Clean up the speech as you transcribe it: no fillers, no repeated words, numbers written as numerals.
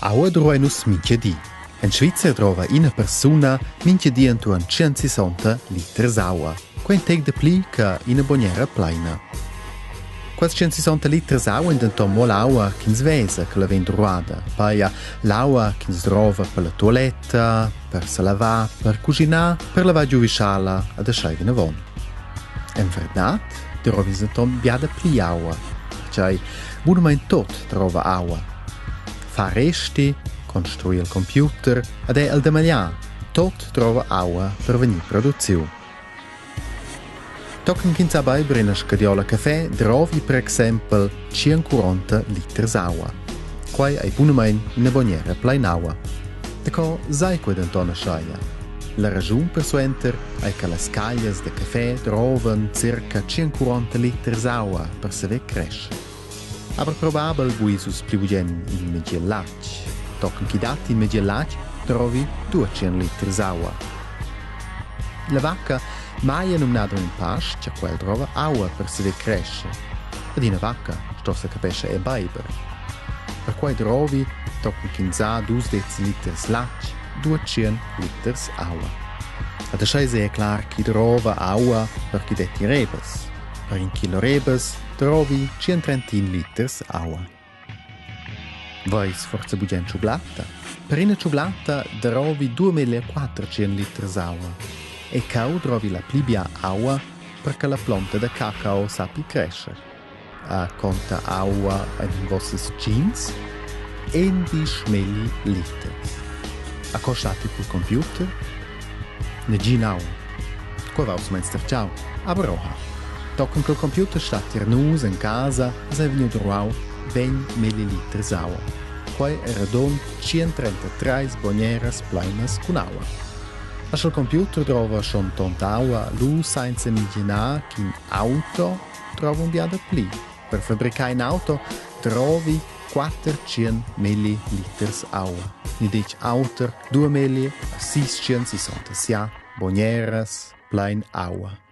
Aua drova nus mintga di. En Svizra drova ina persuna mintga di entuorn 160 liters aua. Quei tec de pli che ina bognera pleina. Quels 160 liters aua ein denton mo l'aua ch'ins vesa che la vegn druada, paia l'aua ch'ins drova per la tualetta, per se lavar, per cuginar, per lavar giu vischala ed aschia vinavon. En verdad drov'ins denton bia dapli aua, pertgei bunamein tot drova aua. Far resti, construir il computer ed era il da magliar, tot drova aua per vegnir produciu. Tochen ch'ins sa beiber ina scadiola caffè drovi per exempel 140 liters aua. Quei ei bunamein ina bognera plein aua. Daco sai quei denton ascheia? La raschun persuenter ei che las caglias da caffè drovan circa 140 liters aua per saver crescer. Aber probabel buis uss pli bugen in meglier latg. Tochen ch'i dat in meglier latg, drovi 200 liters aua. La vacca mai è numnada un pastg, a quel drova aua per saver crescer. Ed ina vacca sto sa capescha er beiber. Perquai drovi, tochen ch'ins ha dus deciliters latg, 200 liters aua. Ad aschia è clar ch'i drova aua per ch'i detti rebas. Per in chilo rebas drovi 131 liters aua. Veis forsa bugen tschuglatta? Per ina tschuglatta drovi 2400 liters aua. E cau drovi la pli bia aua per che la plonta da cacao sappi crescer. A conta aua en vossas jeans? Endisch melli liters. A co stati cul computer? Negin aua. Quei va uss meins tertgau, aber oha. Tochen cul computer stat tier nus en casa es ei vegniu druau vegn melli liters aua. Quei era don 133 bogneras pleinas cun aua. A sch'il computer drova schon tonta aua, lu sainza imaginar ch'in auto drova un bia dapli. Per fabricar in auto drovi 400 milliliters aua. Ni detg auter, 2666 bogneras plein aua.